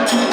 Thank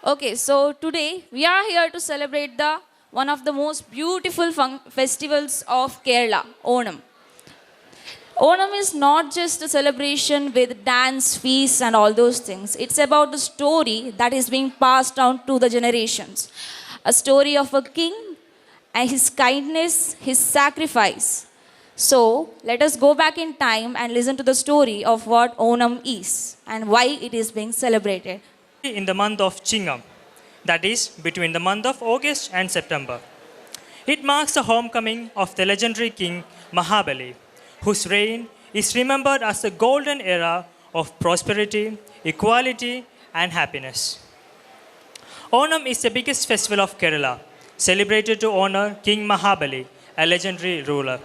Okay, so today we are here to celebrate the one of the most beautiful festivals of Kerala, Onam. Onam is not just a celebration with dance, feasts, and all those things. It's about the story that is being passed down to the generations. A story of a king and his kindness, his sacrifice. So, let us go back in time and listen to the story of what Onam is and why it is being celebrated. In the month of Chingam, that is, between the month of August and September. It marks the homecoming of the legendary king Mahabali, whose reign is remembered as the golden era of prosperity, equality, and happiness. Onam is the biggest festival of Kerala, celebrated to honor King Mahabali, a legendary ruler.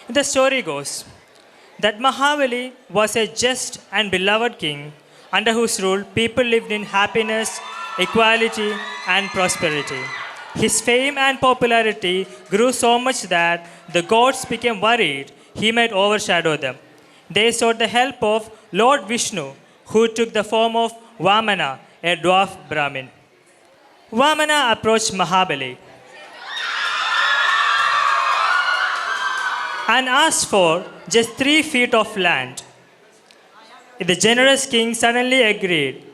The story goes that Mahabali was a just and beloved king under whose rule people lived in happiness, equality, and prosperity. His fame and popularity grew so much that the gods became worried he might overshadow them. They sought the help of Lord Vishnu, who took the form of Vamana, a dwarf Brahmin. Vamana approached Mahabali and asked for just 3 feet of land. The generous king suddenly agreed.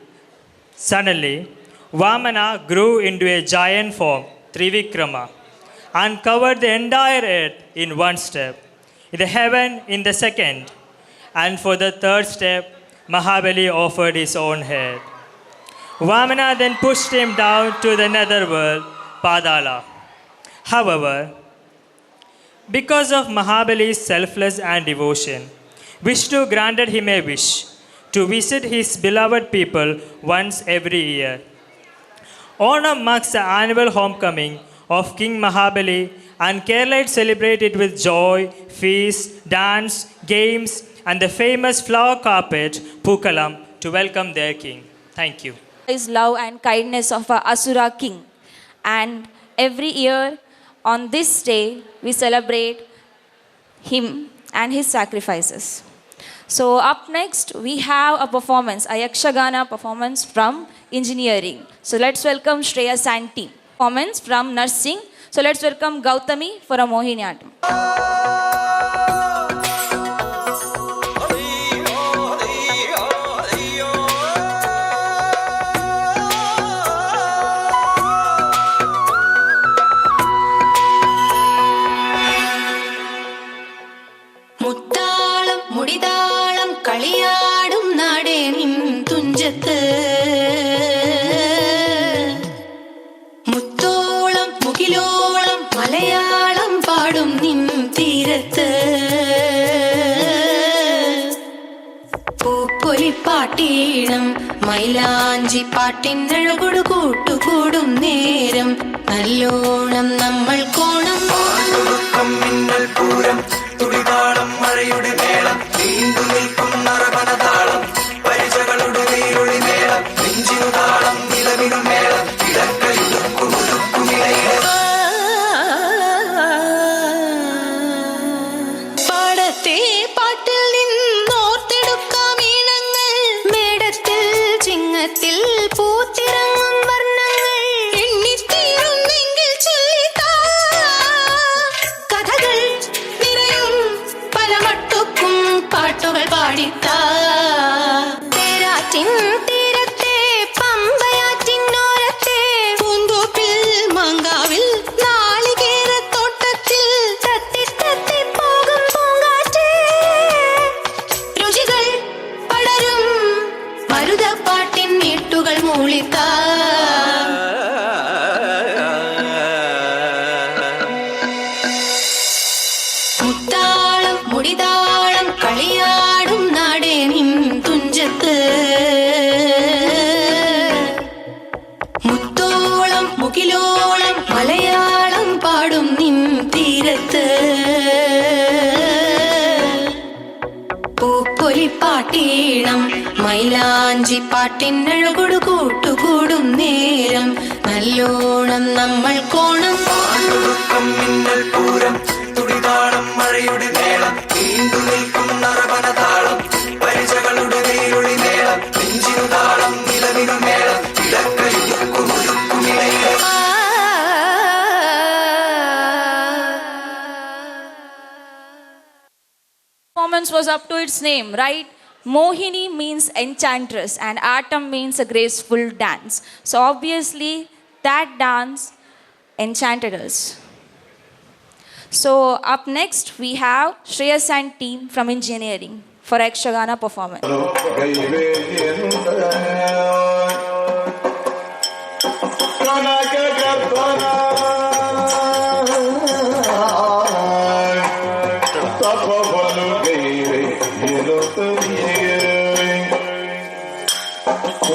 Suddenly, Vamana grew into a giant form, Trivikrama, and covered the entire earth in one step, the heaven in the second, and for the third step, Mahabali offered his own head. Vamana then pushed him down to the netherworld, Padala. However, because of Mahabali's selfless and devotion, Vishnu granted him a wish to visit his beloved people once every year. Onam marks the annual homecoming of King Mahabali, and Keralites celebrate it with joy, feasts, dance, games, and the famous flower carpet, Pookalam, to welcome their king. Thank you. Is love and kindness of a Asura king. And every year on this day, we celebrate him and his sacrifices. So up next, we have a performance, a Yakshagana performance from engineering. So let's welcome Shreyas and team. Performance from nursing. So let's welcome Gautami for a Mohiniyattam. മുത്താളം മുടിതാളം കളിയാടും നാടേ നിൻ തുഞ്ചത്ത്, മുത്തോളം മുകിലോളം മലയാളം പാടും നിൻ തീരത്ത്, പൂപ്പൊലിപ്പാട്ടീണം മൈലാഞ്ചി പാട്ടിനഴകൊടു കൂട്ടുകൂടും നേരം, നല്ലോണം നമ്മൾ കോണം. മിന്നൽ പൂരം തുടിതാളം മഴയുടെ മേളം നീണ്ടു നിൽക്കും നറവനതാളം പരിചകളുടെ നീരൊളി മേളം നെഞ്ചിനു താളം നിലവിനു മേളം ഇടക്കയുടുക്കുമുടുക്കുമിടയിട. പാടത്തെ പാട്ടിൽ നിന്നോർത്തെടുക്കാം ഈണങ്ങൾ, മേടത്തിൽ ചിങ്ങത്തിൽ പൂത്തിറങ്ങും വർണ്ണങ്ങൾ, എണ്ണിത്തീരുന്നെങ്കിൽ ചൊല്ലിത്തരാം. പൂപ്പൊലിപ്പാട്ടീണം മൈലാഞ്ചി പാട്ടിനഴകൊടു കൂട്ടുകൂടും നേരം നല്ലോണം നമ്മൾ കോണം. തുടുക്കം മിന്നൽ പൂരം, തുടിതാളം മഴയുടെ മേളം, നീണ്ടു നിൽക്കും നറവനതാളം, പരിചകളുടെ നീരുളി മേളം, നെഞ്ചിനു താളം, നിലവിനു മേളം, ഇടക്കയുടുക്കുമുരുക്കുമിടയിൽ. Performance was up to its name, right? Mohini means enchantress and Aattam means a graceful dance. So obviously that dance enchanted us. So up next we have Shreyas and team from engineering for Yakshagana performance.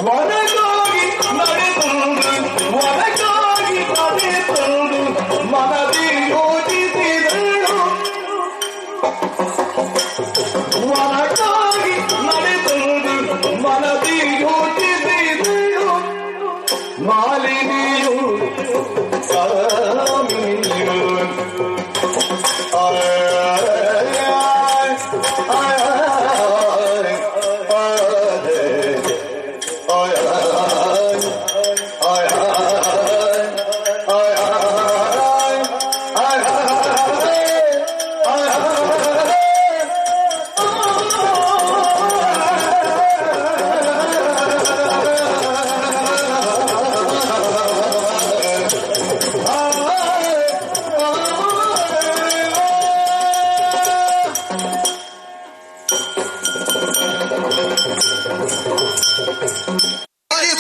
ವನಗಾಗಿ ನಡೆದುಂಡು, ವನಗಾಗಿ ನಡೆದುಂಡು ಮನದಿ ಯೋಚಿಸಿದಳು. ವನಕ್ಕಾಗಿ ನಡೆದುಂಡು ಮನದಿ ಯೋಚಿಸಿದಳು ಮಾಲಿನಿಯು ಕಾಮಿನಿಯು. ಆಯ್ ಆಯ್ ಆಯ್ ಆಯ್ ಆಯ್ ಆಯ್ ಆಯ್ ಆಯ್.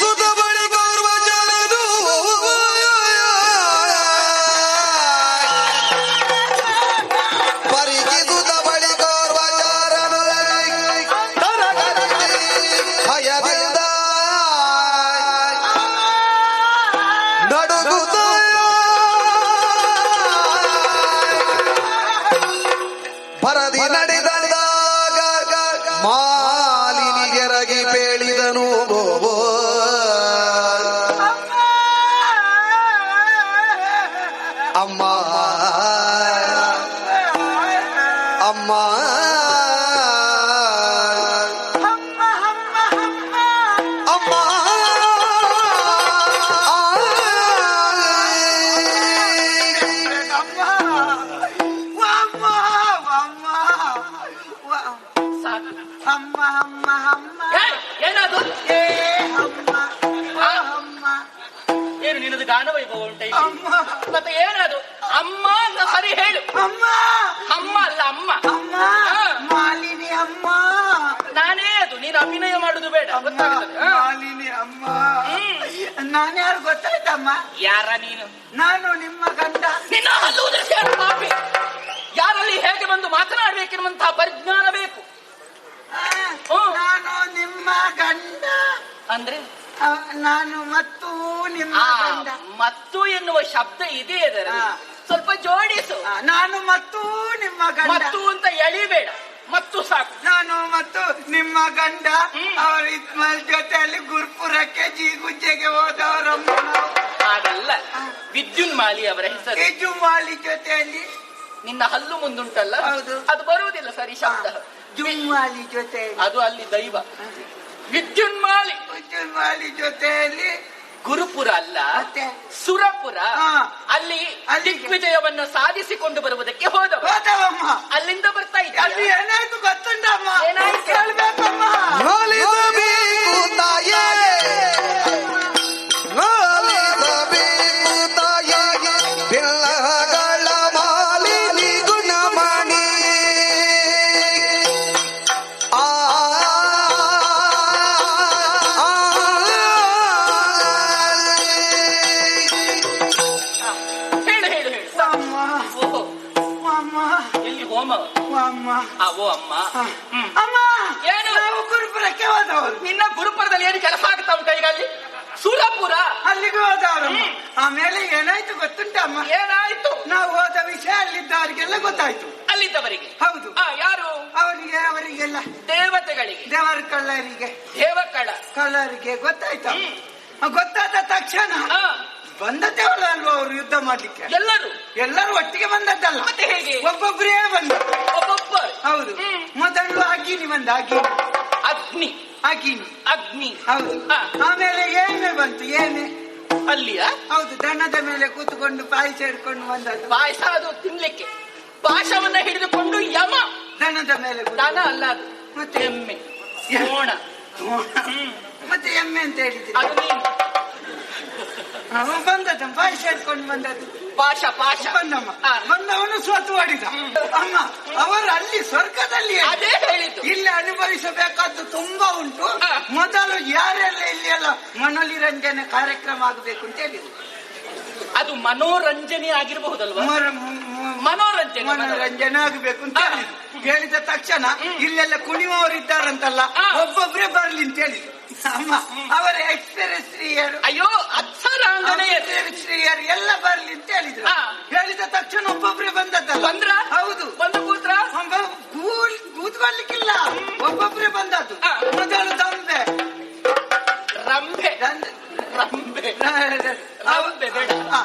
ಸುತ ಬಳಿ ಗೌರವ ಜನರು ಪರಿಗಿಸುತ್ತ ಬಳಿ ಗೌರವ ಚಾರನು ತರಗತಿ ಭಯದಿಂದ ನಡುಗುತ್ತ ಭರದಿ ನಡೆದಾಗ ಮಾಲಿನಿಗೆರಗಿ ಪೇಳಿದನು. ಅಮ್ಮ, ಅಮ್ಮ, ಅಮ್ಮ. ಅಮ್ಮ ಅಮ್ಮ ಅಮ್ಮ. ಏನದು? ಏ ಅಮ್ಮ ಅಮ್ಮ. ಏನು ನಿನ್ನದು ಗಾನ ವೈಭವ ಉಂಟ ಇಲ್ಲಿ? ಅಮ್ಮ. ಮತ್ತೆ ಏನದು ಅಮ್ಮ ಅಂತ ಸರಿ ಹೇಳು. ಅಮ್ಮ. ಅಮ್ಮ ಅಲ್ಲ, ಅಮ್ಮ. ಅಮ್ಮ. ಹಾ. ಮಾಲಿನಿ ಅಮ್ಮ. ನಾನೇ ಅದು, ನೀನು ಅಭಿನಯ ಮಾಡುದು ಬೇಡ. ಅಮ್ಮ. ಗೊತ್ತಾಗ್ತದೆ. ಹಾ. ಮಾಲಿನಿ ಅಮ್ಮ, ನಾನ್ಯಾರು ಗೊತ್ತಾಯ್ತಮ್ಮ? ಯಾರ ನೀನು? ನಾನು ನಿಮ್ಮ ಗಂಡ. ನಿನ್ನ ಹಲ್ಲು ಉದುರಿಸಿ ಹೇಳು ಪಾಪಿ. ಯಾರಲ್ಲಿ ಹೇಗೆ ಬಂದು ಮಾತನಾಡಬೇಕೆನ್ನುವಂತಹ ಪರಿಜ್ಞಾನ ಬೇಕು. ಆ, ಹ್ಮ್. ನಾನು ನಿಮ್ಮ ಗಂಡ. ಅಂದ್ರೆ? ಆ, ನಾನು ಮತ್ತು ನಿಮ್ಮ ಆ ಗಂಡ. ಮತ್ತು ಎನ್ನುವ ಶಬ್ದ ಇದೆ ಅದರಲ್ಲಿ. ಹಾ. ಸ್ವಲ್ಪ ಜೋಡಿಸು. ಆ, ನಾನು ಮತ್ತು ನಿಮ್ಮ ಗಂಡ. ಮತ್ತು ಅಂತ ಎಳಿಬೇಡ, ಮತ್ತು ಸಾಕು. ನಾನು ಮತ್ತು ನಿಮ್ಮ ಗಂಡ. ಹ್ಮ್. ಅವರ ಇಸ್ಮಾಲ್ ಜೊತೆಯಲ್ಲಿ ಗುರ್ಪುರಕ್ಕೆ ಜೀಗುಜ್ಜೆಗೆ ಹೋದವರಮ್ಮ ನಾವು. ಹಾಗಲ್ಲ, ವಿದ್ಯುನ್ ಮಾಲಿ ಅವರ ಹೆಸರು. ಜುಮಾಲಿ ಜೊತೆಯಲ್ಲಿ. ನಿನ್ನ ಹಲ್ಲು ಮುಂದುಂಟಲ್ಲ. ಹೌದು. ಅದು ಬರುವುದಿಲ್ಲ ಸರಿ ಶಬ್ದ. ಜುಮ್ಮಾಲಿ ಜೊತೆಯಲ್ಲಿ. ಅದು ಅಲ್ಲಿ ದೈವ ವಿದ್ಯುನ್ಮಾಲಿ. ಜುಮ್ಮಾಲಿ ಜೊತೆಯಲ್ಲಿ. ಗುರುಪುರ ಅಲ್ಲ. ಮತ್ತೆ? ಸುರಪುರ. ಹಾ. ಅಲ್ಲಿ ಅಲ್ಲಿಗೆ. ದಿಗ್ವಿಜಯವನ್ನ ಸಾಧಿಸಿಕೊಂಡು ಬರುವುದಕ್ಕೆ ಹೋದವ. ಹೋದವಮ್ಮ. ಅಲ್ಲಿಂದ ಬರ್ತಾ ಅಲ್ಲಿ ಇದ್ದೀಯ. ಏನಾಯ್ತು ಗೊತ್ತುಂಟಮ್ಮ? ಏನಾಯ್ತು? ಕೇಳ್ಬೇಕಮ್ಮ. ಲಾಲಿಸಬೇಕು ತಾಯೇ, ಲಾಲಿಸಬೇಕು ತಾಯೇ, ಬಿಲ್ಲಗಳ ಮಾಲಿನಿ ಗುಣಮಣಿ. ಆ ಆ, ಹೇಳು ಹೇಳು ಹೇಳು. ಅಮ್ಮ. ಓಹೋ. ಅಮ್ಮ. ಎಲ್ಲಿ ಹೋಮ? ಅಮ್ಮ. ಆ, ಓ ಅಮ್ಮ. ಹ್ಮ್. ಅಮ್ಮ. ಏನು? ನಾವು ಗುರುಪುರಕ್ಕೆ ಹೋದವರು. ನಿನ್ನ ಗುರುಪುರದಲ್ಲಿ ಏನು ಕೆಲಸ ಆಗ್ತಾ ಉಂಟ ಈಗ ಅಲ್ಲಿ? ಸುರಪುರ. ಅಲ್ಲಿಗೆ ಹೋದವರಮ್ಮ. ಆಮೇಲೆ ಏನಾಯ್ತು ಗೊತ್ತುಂಟಮ್ಮ? ಏನಾಯ್ತು? ನಾವು ಹೋದ ವಿಷಯ ವಿಷಯ ಅಲ್ಲಿದ್ದವರಿಗೆಲ್ಲ ಗೊತ್ತಾಯ್ತು. ಅಲ್ಲಿದ್ದವರಿಗೆ? ಹೌದು. ಯಾರು? ಅವರಿಗೆ, ಅವರಿಗೆಲ್ಲ ದೇವತೆಗಳಿಗೆ, ದೇವರ ಕಳ್ಳರಿಗೆ, ದೇವಕಳ ಕಳ್ಳರಿಗೆ ಗೊತ್ತಾಯ್ತು. ಗೊತ್ತಾದ ತಕ್ಷಣ ಬಂದದ್ದೇವಲ್ಲ ಅಲ್ವಾ ಅವರು ಯುದ್ಧ ಮಾಡ್ಲಿಕ್ಕೆ? ಎಲ್ಲರೂ ಎಲ್ಲರೂ ಒಟ್ಟಿಗೆ ಬಂದದ್ದಲ್ಲ. ಮತ್ತೆ ಹೇಗೆ? ಒಬ್ಬೊಬ್ಬರೇ ಬಂದ. ಒಬ್ಬೊಬ್ಬರು? ಹೌದು. ಮೊದಲು ಅಗ್ನಿ ಬಂದ, ಅಗ್ನಿ, ಅಗ್ನಿ, ಅಗ್ನಿ, ಅಗ್ನಿ. ಹೌದು. ಆಮೇಲೆ ಏಮೆ ಬಂತು, ಏಮೆ ಅಲ್ಲಿಯ? ಹೌದು, ದನದ ಮೇಲೆ ಕೂತುಕೊಂಡು ಪಾಯಸ ಹಿಡ್ಕೊಂಡು ಬಂದದ್ದು. ಪಾಯಸ ಅದು ತಿನ್ಲಿಕ್ಕೆ. ಪಾಶವನ್ನ ಹಿಡಿದುಕೊಂಡು ಯಮ ದನದ ಮೇಲೆ ದನ ಅಲ್ಲ ಅದು, ಮತ್ತೆ ಎಮ್ಮೆ, ಕೋಣ. ಮತ್ತೆ ಎಮ್ಮೆ ಅಂತ ಹೇಳಿದ್ರಿ. ಅದು ನೀನು. ಅವನು ಬಂದದ್ದು ಪಾಯಸ ಹಿಡ್ಕೊಂಡು ಬಂದದ್ದು. ಪಾಶ, ಪಾಶ ಬಂದಮ್ಮ. ಬಂದವನು ಸೋತು ಹೊಡಿದ ಅಮ್ಮ. ಅವರು ಅಲ್ಲಿ ಸ್ವರ್ಗದಲ್ಲಿ ಅದೇ ಹೇಳಿದ್ದು. ಇಲ್ಲಿ ಅನುಭವಿಸಬೇಕಾದ್ದು ತುಂಬಾ ಉಂಟು. ಮೊದಲು ಯಾರೆಲ್ಲ ಇಲ್ಲಿ ಎಲ್ಲ ಮನೋರಂಜನೆ ಕಾರ್ಯಕ್ರಮ ಆಗಬೇಕು ಅಂತ ಹೇಳಿದ್ರು. ಅದು ಮನೋರಂಜನೆ ಆಗಿರಬಹುದಲ್ವಾ? ಮನೋರಂಜನೆ, ಮನೋರಂಜನೆ ಆಗಬೇಕು ಅಂತ ಹೇಳಿದ್ರು. ಹೇಳಿದ ತಕ್ಷಣ ಇಲ್ಲೆಲ್ಲ ಕುಣಿಯುವವರು ಇದ್ದಾರಂತಲ್ಲ, ಒಬ್ಬೊಬ್ರೆ ಬರ್ಲಿ ಅಂತ ಹೇಳಿದ್ರು ಅಮ್ಮ. ಅವರ ಎಕ್ಸ್ಪೀರಿಯನ್ಸ್ ಸ್ತ್ರೀಯರು, ಅಯ್ಯೋ ಅಪ್ಸರಾಂಗನೆಯರು, ಸ್ತ್ರೀಯರು ಎಲ್ಲ ಬರ್ಲಿ ಅಂತ ಹೇಳಿದ್ರು. ಹೇಳಿದ ತಕ್ಷಣ ಒಬ್ಬೊಬ್ರೆ ಬಂದದ್ದಲ್ಲ. ಬಂದ್ರ? ಹೌದು. ಬಂದು ಕೂತ್ರ? ಕೂತ್ಕೊಳ್ಳಿಕ್ಕಿಲ್ಲ, ಒಬ್ಬೊಬ್ರೆ ಬಂದದ್ದು. ಮೊದಲು ದಂಬೆ, ರಂಭೆ, ರಂಭೆ, ರಂಭೆ ಬೇಡ,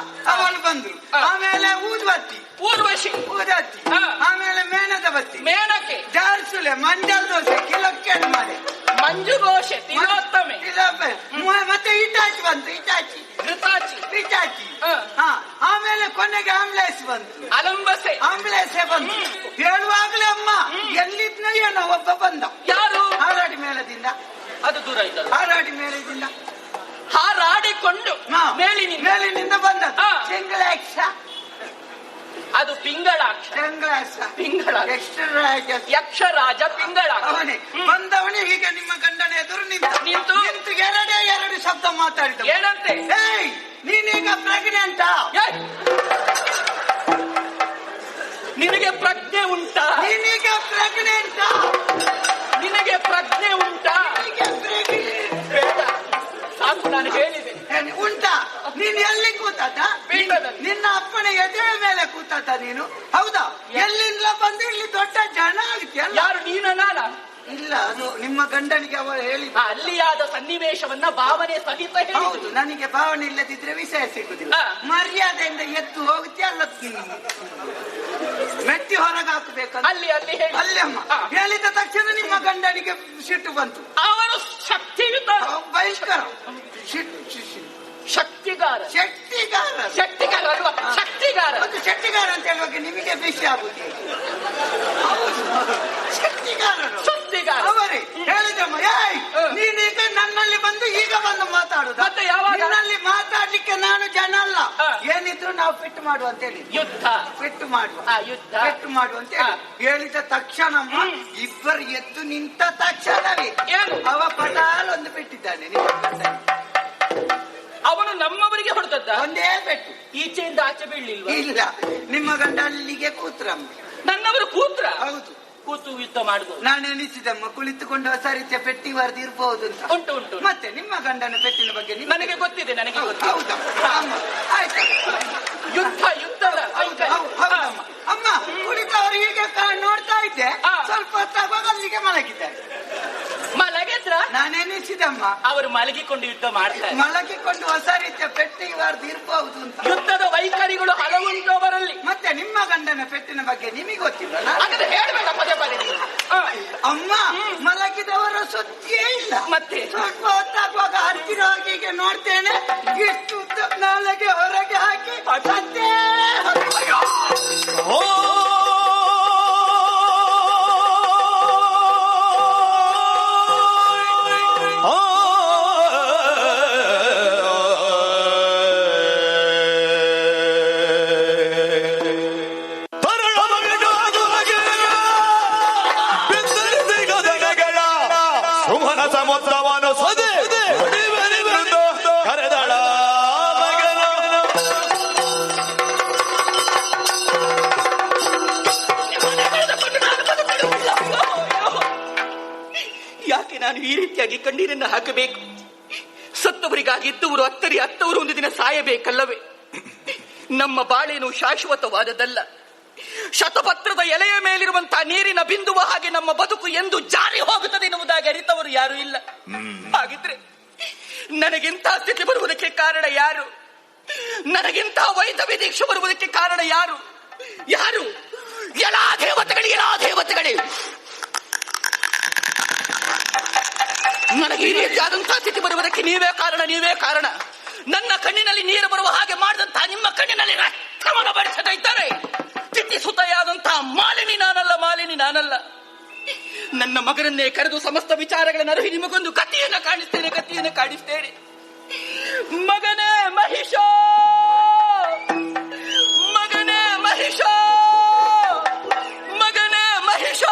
ಅವಳು ಬಂದ್ರು. ಆಮೇಲೆ ಊದ್ಬತ್ತಿ, ಊರ್ವಶಿ, ಊದತ್ತಿ. ಆಮೇಲೆ ಮೇಣದ ಬತ್ತಿ, ಮೇನಕೆ, ಜಾರ್ಸುಲೆ, ಮಂಜಲ್ ದೋಸೆ, ಕಿಲಕ್ಕೆ ಮಾಡಿ, ಮಂಜುಘೋಷೆ, ತಿಲೋತ್ತಮೆ, ಮತ್ತೆ ಇಟಾಚಿ ಬಂತು, ಇಟಾಚಿ, ಘೃತಾಚಿ, ಇಟಾಚಿ. ಆಮೇಲೆ ಕೊನೆಗೆ ಆಂಬುಲೆನ್ಸ್ ಬಂತು, ಅಲಂಬಸೆ, ಆಂಬುಲೆನ್ಸ್ ಬಂತು. ಹೇಳುವಾಗ್ಲೇ ಅಮ್ಮ ಎಲ್ಲಿದ್ನ ಏನೋ ಒಬ್ಬ ಬಂದ. ಯಾರು? ಹಾರಾಡಿ ಮೇಳದಿಂದ. ಅದು ದೂರ ಇದ್ದಲ್ಲ. ಹಾರಾಡಿ ಮೇಳದಿಂದ ಹಾರಾಡಿಕೊಂಡು ಮೇಲಿನಿಂದ, ಮೇಲಿನಿಂದ ಬಂದ ಸಿಂಗಳಾಕ್ಷ. ಅದು ಪಿಂಗಳಾಕ್ಷ, ಪಿಂಗಳಾಕ್ಷ, ಪಿಂಗಳಾಕ್ಷ, ಯಕ್ಷರಾಜ ಪಿಂಗಳಾಕ್ಷ. ಅವನೇ ಬಂದವನೇ ಹೀಗೆ ನಿಮ್ಮ ಗಂಡನ ಎದುರು ನಿಂತು ನಿಂತು ನಿಂತು ಎರಡೇ ಎರಡು ಶಬ್ದ ಮಾತಾಡಿದ. ಏನಂತೆ? ಏಯ್, ನೀನೀಗ ಪ್ರೆಗ್ನೆಂಟಾ? ನಿನಗೆ ಪ್ರಜ್ಞೆ ಉಂಟಾ? ನೀನೀಗ ಪ್ರೆಗ್ನೆಂಟಾ? ನಿನಗೆ ಪ್ರಜ್ಞೆ ಉಂಟಾ? ಬೇಡ, ಸಾಕು, ನಾನು ಹೇಳಿದೆ. ಉಂಟಾ? ನೀನ್ ಎಲ್ಲಿ ಕೂತಾತ? ನಿನ್ನ ಅಪ್ಪನ ಎದೆಯ ಮೇಲೆ ಕೂತಾತ ನೀನು? ಹೌದಾ? ಎಲ್ಲಿಂದ ಬಂದು ಇಲ್ಲಿ ದೊಡ್ಡ ಜನ ಆಗ್ತೀಯಲ್ಲ. ಯಾರು, ನೀನ ನಾನ? ಇಲ್ಲ, ಅದು ನಿಮ್ಮ ಗಂಡನಿಗೆ ಅವರು ಹೇಳಿ ಅಲ್ಲಿ ಆದ ಸನ್ನಿವೇಶವನ್ನ ಭಾವನೆ ಸಹಿತ. ಹೌದು, ನನಗೆ ಭಾವನೆ ಇಲ್ಲದಿದ್ರೆ ವಿಷಯ ಸಿಗುದಿಲ್ಲ. ಮರ್ಯಾದೆಯಿಂದ ಎದ್ದು ಹೋಗುತ್ತೆ ಅಲ್ಲ, ಮೆಟ್ಟಿ ಹೊರಗೆ ಹಾಕಬೇಕು. ಅಲ್ಲಿ ಅಲ್ಲಿ ಅಲ್ಲಿ ಅಮ್ಮ ಹೇಳಿದ ತಕ್ಷಣ ನಿಮ್ಮ ಗಂಡನಿಗೆ ಸಿಟ್ಟು ಬಂತು. ಅವರು ಶಕ್ತಿಯುತ ಬಹಿಷ್ಕಾರ, ಶಕ್ತಿಗಾರ, ಶಕ್ತಿಗಾರ, ಶಕ್ತಿಗಾರ ಅಲ್ವಾ? ಶಕ್ತಿಗಾರ. ಅದು ಶಕ್ತಿಗಾರ ಅಂತ ಹೇಳುವಾಗ ನಿಮಗೆ ಬಿಸಿ ಆಗುದಿಲ್ಲ. ಶಕ್ತಿಗಾರರು, ಶಕ್ತಿಗಾರ ಅವರೇ ಹೇಳಿದಮ್ಮ, ಏಯ್ ನೀನೀಗ ನನ್ನಲ್ಲಿ ಬಂದು ಈಗ ಬಂದು ಮಾತಾಡುದು ಮತ್ತೆ ಯಾವಾಗ? ನನ್ನಲ್ಲಿ ಮಾತಾಡ್ಲಿಕ್ಕೆ ನಾನು ಜನ ಅಲ್ಲ. ಏನಿದ್ರು ನಾವು ಫಿಟ್ ಮಾಡುವ ಅಂತ ಹೇಳಿ ಯುದ್ಧ ಫಿಟ್ ಮಾಡುವ, ಯುದ್ಧ ಫಿಟ್ ಮಾಡುವ ಅಂತ ಹೇಳಿ ಹೇಳಿದ ತಕ್ಷಣ ಇಬ್ಬರು ಎದ್ದು ನಿಂತ ತಕ್ಷಣವೇ ಅವ ಪಟಾಲ್ ಒಂದು ಬಿಟ್ಟಿದ್ದಾನೆ ನಿಮ್ಮ ಗಂಡನಿಗೆ. ಅವನು ನಮ್ಮವರಿಗೆ ಹೊಡೆದದ್ದ ಒಂದೇ ಪೆಟ್ಟು. ಈಚೆಯಿಂದ ಆಚೆ ಬೀಳಲಿಲ್ವ? ಇಲ್ಲ, ನಿಮ್ಮ ಗಂಡ ಅಲ್ಲಿಗೆ ಕೂತ್ರಮ್ಮ. ನನ್ನವರು ಕೂತ್ರ? ಹೌದು, ಕೂತು ಯುದ್ಧ ಮಾಡಬಹುದು. ನಾನು ಎಣಿಸಿದಮ್ಮ, ಕುಳಿತುಕೊಂಡು ಹೊಸ ರೀತಿಯ ಪೆಟ್ಟಿ ವರದಿ ಇರಬಹುದು ಅಂತ. ಉಂಟು ಉಂಟು. ಮತ್ತೆ ನಿಮ್ಮ ಗಂಡನ ಪೆಟ್ಟಿನ ಬಗ್ಗೆ ನನಗೆ ಗೊತ್ತಿದೆ, ನನಗೆ ಗೊತ್ತಿದೆ. ಹೌದಾ? ಆಯ್ತು. ಯುದ್ಧ, ಯುದ್ಧದ ಹೌದಮ್ಮ. ಅಮ್ಮ ಕುಳಿತವರು ಹೀಗೆ ನೋಡ್ತಾ ಇದ್ದೆ, ಸ್ವಲ್ಪ ಹೊತ್ತಾಗುವಾಗ ಅಲ್ಲಿಗೆ ಮಲಗಿದ್ದಾರೆ. ಮಲಗಿದ್ರ? ನಾನೆನಿಸಿದಮ್ಮ ಅವರು ಮಲಗಿಕೊಂಡು ಯುದ್ಧ ಮಾಡ್ತಾರೆ. ಮಲಗಿಕೊಂಡು ಹೊಸ ರೀತಿಯ ಪೆಟ್ಟಿ ವಾರ್ದು ಇರಬಹುದು ಅಂತ. ಯುದ್ಧದ ವೈಖರಿಗಳು ಹಲವುಂಟು ಅವರಲ್ಲಿ. ಮತ್ತೆ ನಿಮ್ಮ ಗಂಡನ ಪೆಟ್ಟಿನ ಬಗ್ಗೆ ನಿಮಗೆ ಗೊತ್ತಿಲ್ಲ? ಅದನ್ನು ಹೇಳಬೇಡ ಪದೇ ಪದೇ. ಅಮ್ಮ ಮಲಗಿದವರ ಸುದ್ದಿಯೇ ಇಲ್ಲ. ಮತ್ತೆ ಸ್ವಲ್ಪ ಹೊತ್ತಾಗುವಾಗ ಹತ್ತಿರ ಹೋಗಿ ಹೀಗೆ ನೋಡ್ತೇನೆ, ಎಷ್ಟು ನಾಲಿಗೆ ಹೊರಗೆ ಹಾಕಿ ಸತ್ತೇ. ಯಾಕೆ ನಾನು ಈ ರೀತಿಯಾಗಿ ಕಣ್ಣೀರನ್ನು ಹಾಕಬೇಕು? ಸತ್ತವರಿಗಾಗಿ ಇದ್ದವರು ಅತ್ತರಿ ಅತ್ತವರು ಒಂದು ದಿನ ಸಾಯಬೇಕಲ್ಲವೇ? ನಮ್ಮ ಬಾಳೇನು ಶಾಶ್ವತವಾದದಲ್ಲ. ಶತಪತ್ರದ ಎಲೆಯ ಮೇಲಿರುವಂತಹ ನೀರಿನ ಬಿಂದುವ ಹಾಗೆ ನಮ್ಮ ಬದುಕು ಎಂದು ಜಾರಿ ಹೋಗುತ್ತದೆ ಎನ್ನುವುದಾಗಿ ಅರಿತವರು ಯಾರೂ ಇಲ್ಲ. ಹಾಗಿದ್ರೆ ನನಗಿಂತ ಸ್ಥಿತಿ ಬರುವುದಕ್ಕೆ ಕಾರಣ ಯಾರು? ನನಗಿಂತ ವೈಧವ್ಯ ದೀಕ್ಷೆ ಬರುವುದಕ್ಕೆ ಕಾರಣ ಯಾರು? ಯಾರು? ಎಲ್ಲಾ ದೇವತೆಗಳೇ, ಎಲ್ಲಾ ದೇವತೆಗಳೇ, ನನಗೆ ಈ ರೀತಿಯಾದಂತಹ ಸ್ಥಿತಿ ಬರುವುದಕ್ಕೆ ನೀವೇ ಕಾರಣ, ನೀವೇ ಕಾರಣ. ನನ್ನ ಕಣ್ಣಿನಲ್ಲಿ ನೀರು ಬರುವ ಹಾಗೆ ಮಾಡಿದಂತಹ ನಿಮ್ಮ ಕಣ್ಣಿನಲ್ಲಿ ರಕ್ತವನ್ನು ಬರಿಸದೇ ಇದ್ದಾರೆ ತಿಥಿಸುತೆಯಾದಂತಹ ಮಾಲಿನಿ ನಾನಲ್ಲ, ಮಾಲಿನಿ ನಾನಲ್ಲ. ನನ್ನ ಮಗನನ್ನೇ ಕರೆದು ಸಮಸ್ತ ವಿಚಾರಗಳನ್ನು ಅರುಹಿ ನಿಮಗೊಂದು ಕಥೆಯನ್ನು ಕಾಣಿಸ್ತೇನೆ, ಕಥೆಯನ್ನು ಕಾಣಿಸ್ತೇನೆ. ಮಗನೇ ಮಹಿಷ, ಮಗನೇ ಮಹಿಷ, ಮಗನೇ ಮಹಿಷ.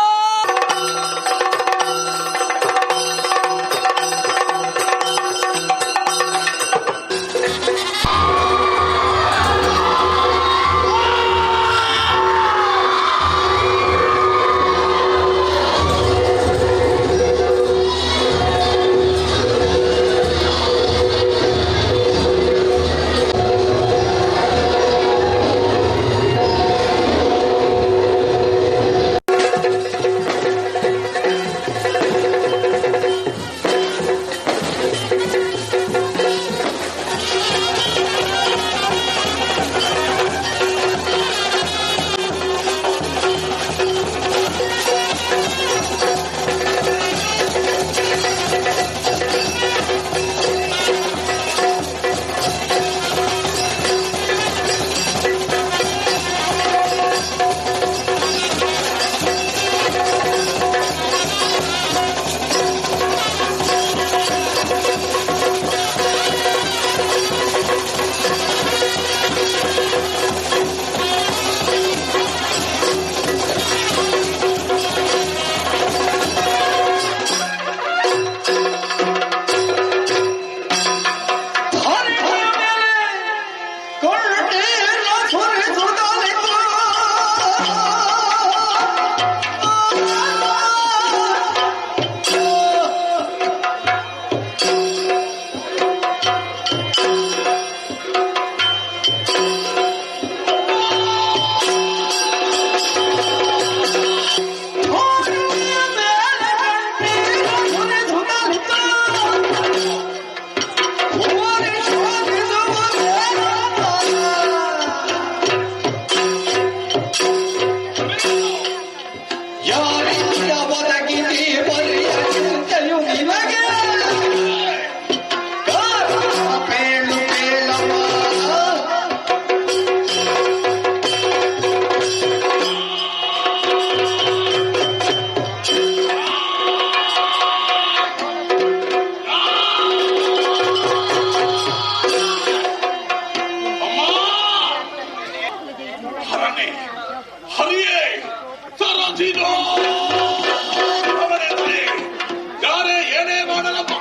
ಯಾರೇ ಏನೇ ಮಾಡಲಮ್ಮ,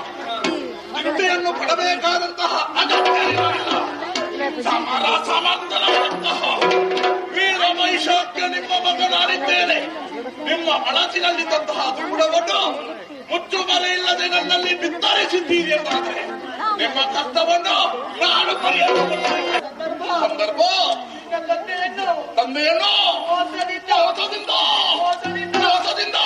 ಚಿಂತೆಯನ್ನು ಪಡಬೇಕಾದಂತಹ ಅಗತ್ಯವಿಲ್ಲ. ಸಮರ ಸಮರ್ಥನಾದಂತಹ ವೀರ ಮಹಿಷಾಕ್ಯ ನಿಮ್ಮ ಮಗನಾಗಿದ್ದೇನೆ. ನಿಮ್ಮ ಹಣಸಿನಲ್ಲಿದ್ದಂತಹ ದುಗುಡವನ್ನು ಮುಚ್ಚುಮರೆ ಇಲ್ಲದೆ ನನ್ನಲ್ಲಿ ಬಿತ್ತರಿಸಿದ್ದೀರಿ ಎಂದಾದರೆ ನಿಮ್ಮ ಕಷ್ಟವನ್ನು ನಾನು ಪರಿಹರಿಸಿಕೊಳ್ಳುತ್ತೇನೆ. ಸಂದರ್ಭ ತಂದೆಯನ್ನು ಮೋಸದಿಂದ ಮೋಸದಿಂದ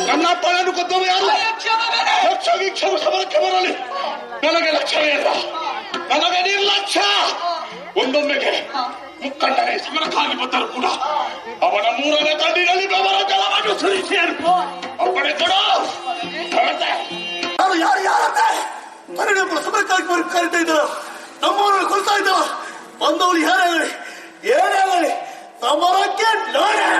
ನನ್ನ ಅಪ್ಪನನ್ನು ಕೊಂದವರು ಯಾರು? ಲಕ್ಷ ಸಮರಕ್ಕೆ ಬರಲಿ, ನನಗೆ ಲಕ್ಷ್ಯವೇ ಇಲ್ಲ, ನನಗೆ ನಿರ್ಲಕ್ಷ್ಯ. ಒಂದೊಮ್ಮೆಗೆ ಮುಖಂಡನೇ ಸಮರಕ್ಕಾಗಿ ಬಂದರು ಕೂಡ ಅವನ ಮೂರನೇ ಕಣ್ಣಿನಲ್ಲಿ ಬೆವರ ಜಲವನ್ನು ಸುರಿಸಿ ಅಪ್ಪಣೆ ಕೊಡು. ಯಾರು ಯಾರು ಯಾರಂತೆ ಮರಳಿ ಸಮರಕ್ಕಾಗಿ ಕರಿತಾ ಇದ್ದಾರ, ನಮ್ಮವರನ್ನು ಕೊಲ್ತಾ ಇದ್ದಾರ. ಬಂದವಳು ಯಾರೇ ಆಗಲಿ ಏನೇ ಆಗಲಿ ಸಮರಕ್ಕೆ ನಾನೇ.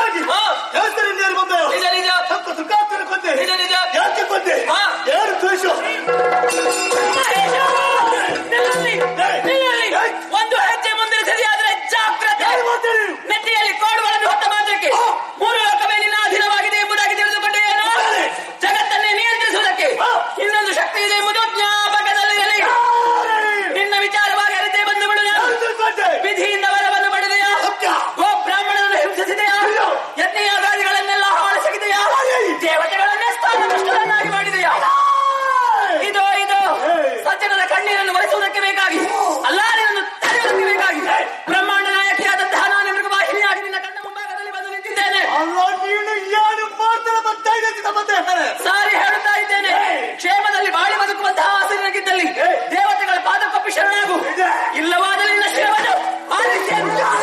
ಸರಿಯಾಗಿ ಹೆಸರು ನೀರು ಬಂದೆ. ನಿಜ ನಿಜ. ಸತ್ತ ಸುಖಾಂತರ ಕೊಂದೆ. ನಿಜ ನಿಜ. ಯಾಕೆ ಕೊಂದೆ? ಏನು ದ್ವೇಷ? ಮಹೇಶ, ನಿಲ್ಲಲ್ಲಿ, ನಿಲ್ಲಲ್ಲಿ. ಒಂದು ಹೆಜ್ಜೆ ಮುಂದಿನ ಸರಿಯಾದರೆ ಜಾಗ್ರತೆ. ನೆತ್ತಿಯಲ್ಲಿ ಕೋಡುಗಳನ್ನು ಹೊತ್ತ ಮಾತ್ರಕ್ಕೆ ಮೂರು ಲೋಕವೇ ನಿನ್ನ ಅಧೀನವಾಗಿದೆ ಎಂಬುದಾಗಿ ತಿಳಿದುಕೊಂಡೆ ಏನು? ಜಗತ್ತನ್ನೇ ನಿಯಂತ್ರಿಸುವುದಕ್ಕೆ ಇನ್ನೊಂದು ಶಕ್ತಿ ಇದೆ ಎಂಬುದು ಜ್ಞಾಪಕದಲ್ಲಿರಲಿ. ನಿನ್ನ ವಿಚಾರವಾಗಿ ಅರಿತೇ ಬಂದು ಬಿಡು ನಾನು. ವಿಧಿಯಿಂದ ವರವನ್ನು ಪಡೆದೆಯಾ? ಗೋ ಬ್ರಾಹ್ಮಣರನ್ನು ಹಿಂಸಿಸಿದೆಯಾ? ಯಜ್ಞಯಾಗಾದಿಗಳನ್ನೆಲ್ಲ ಹಾಳಸಗಿದೆಯಾ? ದೇವತೆಗಳನ್ನೇ ಸ್ಥಾನಭ್ರಷ್ಟರನ್ನಾಗಿ ಮಾಡಿದೆಯಾ? ಇದು ಇದು ಸಜ್ಜನರ ಕಣ್ಣೀರನ್ನು ಒರೆಸುವುದಕ್ಕೆ ಬೇಕಾಗಿ ಅಲ್ಲ, ನಿನ್ನನ್ನು ತಡೆಯುವುದಕ್ಕೆ ಬೇಕಾಗಿ ಬ್ರಹ್ಮಾಂಡ ನಾಯಕಿಯಾದಂತಹ ನಾನು ಮೃಗವಾಹಿನಿಯಾಗಿ ನಿನ್ನ ಕಣ್ಣ ಮುಂಭಾಗದಲ್ಲಿ ಬಂದು ನಿಂತಿದ್ದೇನೆ. ಅಲ್ಲ, ನೀನು ಏನು ಮಾಡ್ತಾರೆ ಬರ್ತಾ ಇದೆ ಮತ್ತೆ? ಸಾರಿ ಹೇಳುತ್ತಾ ಇದ್ದೇನೆ, ಕ್ಷೇಮದಲ್ಲಿ ಬಾಳಿ ಬದುಕುವಂತಹ ಆಸೆ ನಿನಗಿದ್ದಲ್ಲಿ ದೇವತೆಗಳ ಪಾದಕ್ಕೊಪ್ಪಿ ಶರಣಾಗು. ಇಲ್ಲವಾದಲ್ಲಿ ನಿನ್ನ ಶ್ರೇವನ್ನು ಆಲಿಸಿ. ಆ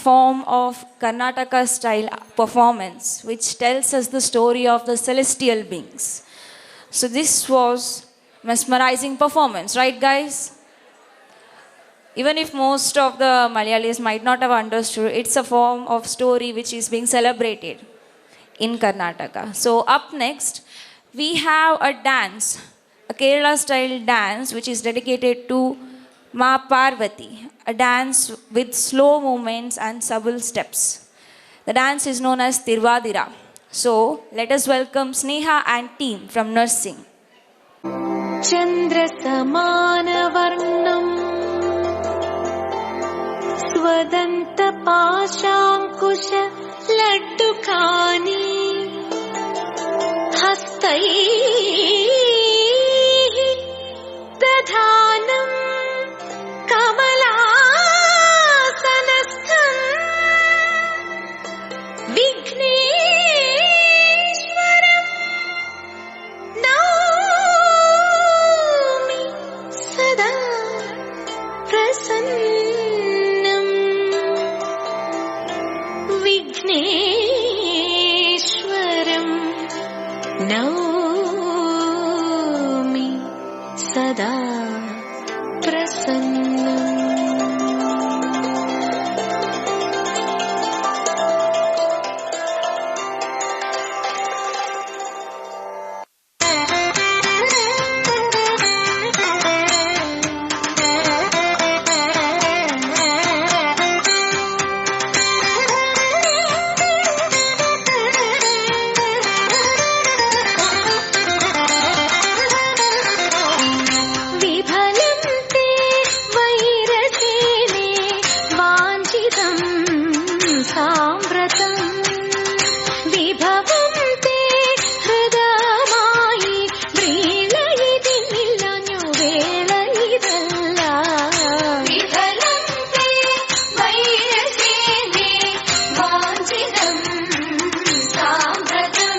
form of Karnataka style performance which tells us the story of the celestial beings. So this was mesmerizing performance, right guys? Even if most of the Malayalees might not have understood, it's a form of story which is being celebrated in Karnataka. So up next, we have a dance, a Kerala style dance which is dedicated to Ma Parvati, a dance with slow movements and subtle steps. The dance is known as Tiruvadhira. So let us welcome Sneha and team from nursing. ചന്ദ്രസമാനവർണം സ്വദന്തപാശാങ്കുശ ലഡ്ഡുകാനി ഹസ്തൈः ദധാനം കമലാസനസ്ഥം വിഘ്നേശ്വരം നൗമി സദാ പ്രസന്നം വിഘ്നേശ്വരം നൗമി സദാ പ്രസന്നം. വിഫലം തേ വൈരസേനേ വാഞ്ചിതം സാമ്പ്രതം വിഭവം തേ ഹൃദമായി വ്രീളയിതിന്നില്ലഞ്ഞു വേളയിതല്ല. വിഫലം തേ വൈരസേനേ വാഞ്ചിതം സാമ്പ്രതം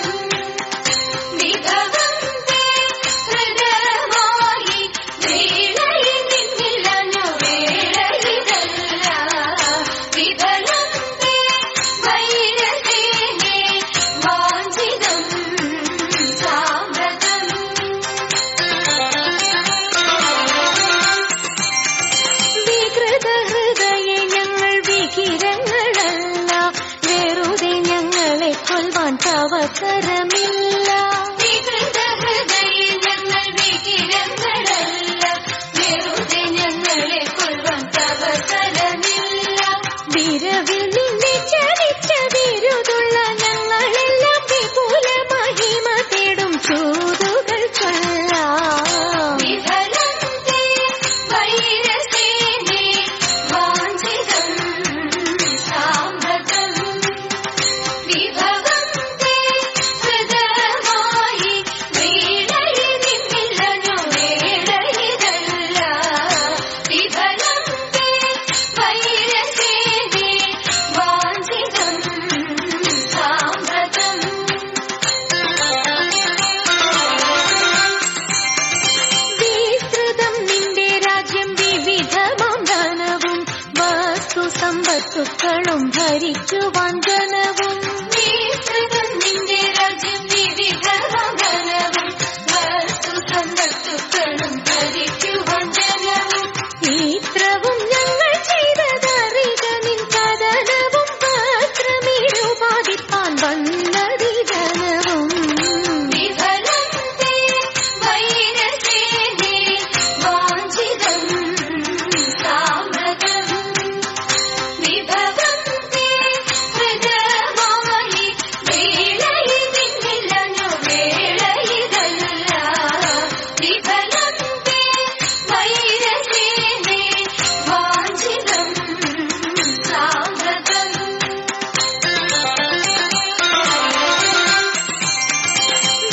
വിഭവം തേ ഹൃദമായി വേളയിതിന്നില്ലഞ്ഞു വേളയിതല്ല. വിഫലം തേ വൈരസേനേ വാഞ്ചിതം സാമ്പ്രതം. വികൃത ഹൃദയ ഞങ്ങൾ വികിരങ്ങളല്ല, വെറുതെ ഞങ്ങളെ കൊൽവാൻ തവസരമില്ല. വികൃത ഹൃദയ ഞങ്ങൾ വികിരങ്ങളല്ല, വെറുതെ ഞങ്ങളെ കൊൽവാൻ തവസരമില്ല. വിരവിൽ നിന്നെ ചതിച്ച വിരുതുള്ള ഞങ്ങളെല്ലാം വിപുല മഹിമ തേടും ചൂതുകൾ ചൊല്ലാം. വിഫലം തേ വൈരസേനേ വാഞ്ചിതം സാമ്പ്രതം വിഭവം തേ ഹൃദമായി വേളയിതിന്നില്ലഞ്ഞു വേളയിതല്ല. വിഫലം തേ വൈരസേനേ വാഞ്ചിതം സാമ്പ്രതം. വിസ്തൃതം നിന്റെ രാജ്യം വിവിധമാം ധനവും വസ്തു സമ്പത്തുക്കളും ഭരിക്കുവാൻ ജനവും. വിസ്തൃതം നിന്റെ രാജ്യം വിവിധമാം ധനവും വസ്തു സമ്പത്തുക്കളും ഭരിക്കുവാൻ ജനവും. ഇത്രവും ഞങ്ങൾ ചെയ്തതറിക നിൻ കഥനവും പത്രമിരുപാതിപ്പാൻ വന്നതി ജനവും. വിഫലം തേ വൈരസേനേ വാഞ്ചിതം സാമ്പ്രതം വിഭവം തേ ഹൃദമായി വേളയിതിന്നില്ലഞ്ഞു വേളയിതല്ല. വിഫലം തേ വൈരസേനേ വാഞ്ചിതം സാമ്പ്രതം.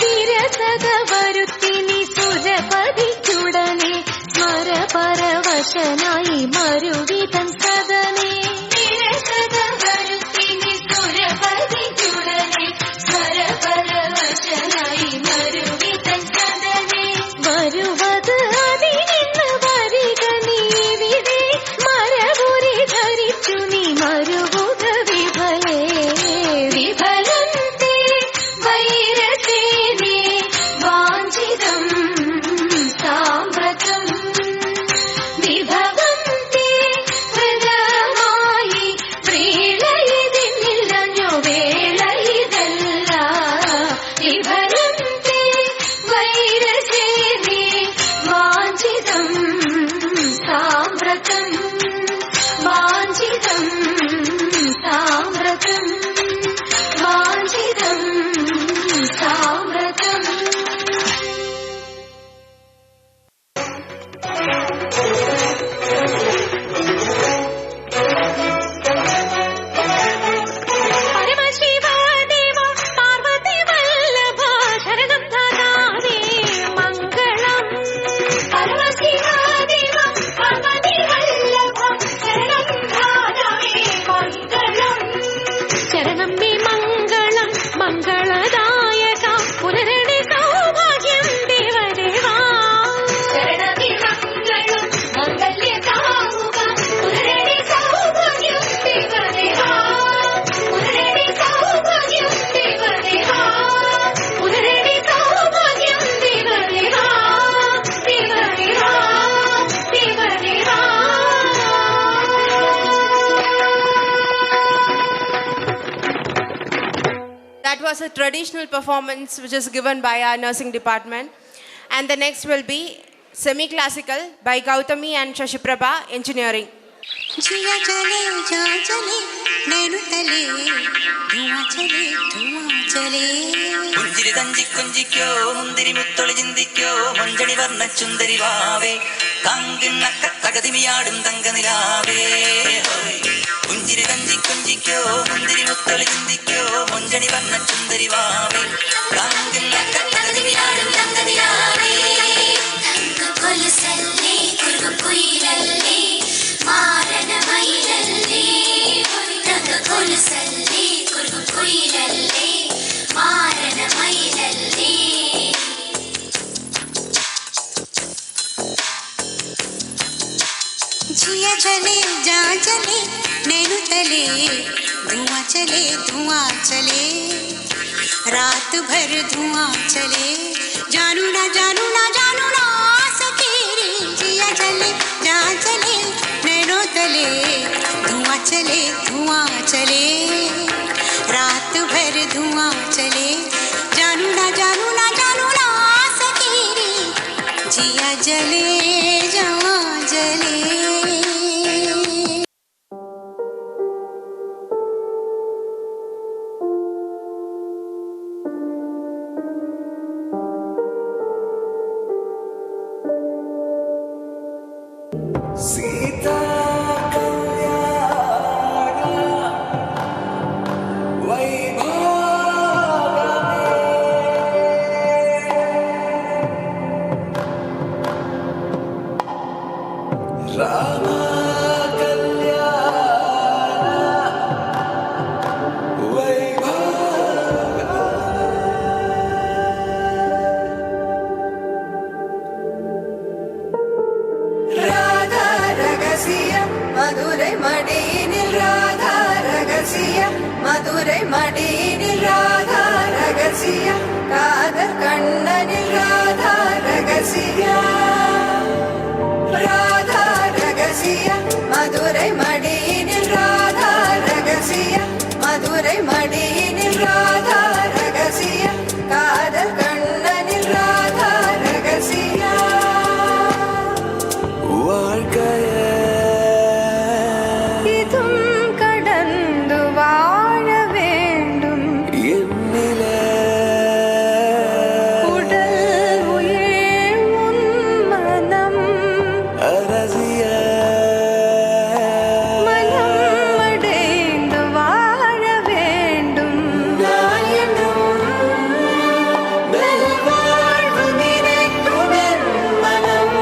വിരസത വരുത്തി നീ സുരപതിക്കുടനെ സ്മരപരവശനായി മരുവിതൻ സദനെ. വിരസത വരുത്തി നീ സുരപതിക്കുടനെ സ്മരപരവശനായി മരുവിതൻ സദനെ. വരുവത് അതിനിന്ന് വരിക നീ ഇവിടെ മരപുരി ധരിച്ചു നീ മരുവു മംഗളദായക പുനരണി സൗഭാഗ്യം ദേവദേവാ. ശരണവിമംഗളം മംഗല്യകാമുക പുനരണി സൗഭാഗ്യം ദേവദേവാ. പുനരണി സൗഭാഗ്യം ദേവദേവാ. പുനരണി സൗഭാഗ്യം ദേവദേവാ. ദേവദേവാ ദേവദേവാ. That was a traditional performance which is given by our nursing department. And the next will be semi-classical by Gautami and Shashiprabha, Engineering. जिया चले जा चले नैनु तले धुआं चले धुआं चले. പുഞ്ചിരി തഞ്ചി കൊഞ്ചിക്കോ മുന്തിരി മുത്തൊളി ചിന്തിക്കോ മഞ്ചണി വർണ്ണ ചുന്ദരി വാവേ കാങ്കിണ്ണക്ക തകതിമിയാടും തങ്കനിലാവേ. പുഞ്ചിരി തഞ്ചി കൊഞ്ചിക്കോ മുന്തിരി മുത്തൊളി ചിന്തിക്കോ മൊഞ്ചണി വർണ്ണ ചുന്ദരി വാവേ കാങ്കിണ്ണക്ക തകതിമിയാടും തങ്കനിലാവേ. കൊലുസല്ലേ കുറുകുയിലല്ലേ മാരണ മയിലല്ലേ തങ്ക കൊലുസല്ലേ കുറുകുയിലല്ലേ മാരണ മയിലല്ലേ. जिया चले जा चले नैनु तले धुआं चले धुआं चले रात भर धुआं चले जानू ना जानू ना जानू ना सके रे. जिया चले जा चले नैनो तले धुआं चले धुआं चले रात भर धुआं चले जानू ना जानू ना जानू ना सके रे. जिया जले जा जले. ಸೀತಾ ಕಲ್ಯಾಣ ವೈಭೋಗಮೇ ರಾಮ ಕಲ್ಯಾಣ ವೈಭೋಗ. ராதா ரகசிய மதுரை மடியினில் ராதா ரகசிய மதுரை மடியினில் ராதா ரகசிய காதல் கண்ணனில் ராதா ரகசிய ராதா ரகசிய மதுரை மடியினில் ராதா ரகசிய மதுரை மடியினில் ராதா ரகசிய காதல் கண்ணனில் ராதா ரகசிய. இதும் கடந்து வாழ வேண்டும் உடல் உயிர் உன் மனம் மனம் அடைந்து வாழ வேண்டும். நான் என்றும் நல்வாழ்வு நினைக்கும் என் மனம்.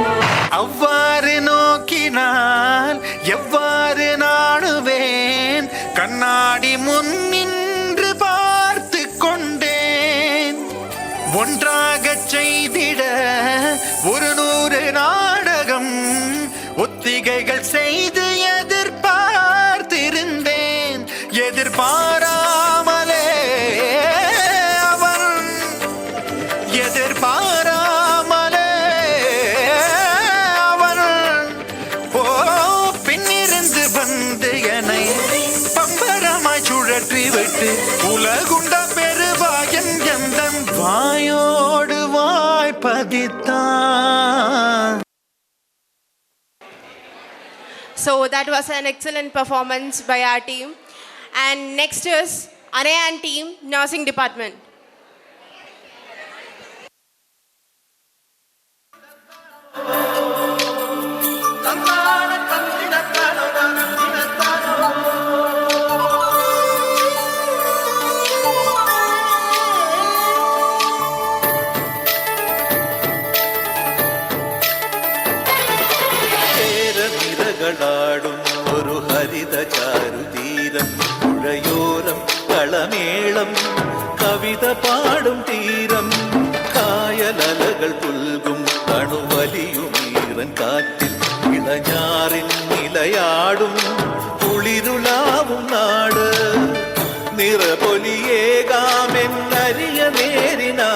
அவ்வாறு நோக்கினால் எவ்வாறு நாணுவேன்? கண்ணாடி முன் நின்று பார்த்து கொண்டேன். ஒன்றாகச் செய்திட ஒரு 100 நாடகம் ஒத்திகைகள் செய்து எதிர்பார்த்திருந்தேன். எதிர்பாராமலே அவன் எதிர்பாராமலே அவன் ஓ பின்னிருந்து வந்து என்னை பம்பரமாய் சுழற்றி விட்டு உலகுண்ட பெருவாயன் எந்தன் வாயோடு வாய் பதித்தான். So that was an excellent performance by our team. And next is Anaya and team, nursing department. നിരകളാടും ഒരു ഹരിത ചാരുതീരം, പുഴയോരം കളമേളം, കവിത. കവിത പാടും തീരം. കായലലകൾ പുൽകും തണുവലിയുമീറൻ കാറ്റിൽ ഇളഞ്ഞാറിൻ നിലയാടും കുളിരുലാവും നാട്. നിറപൊലിയേകാമെന്നരിയ നേരിനാ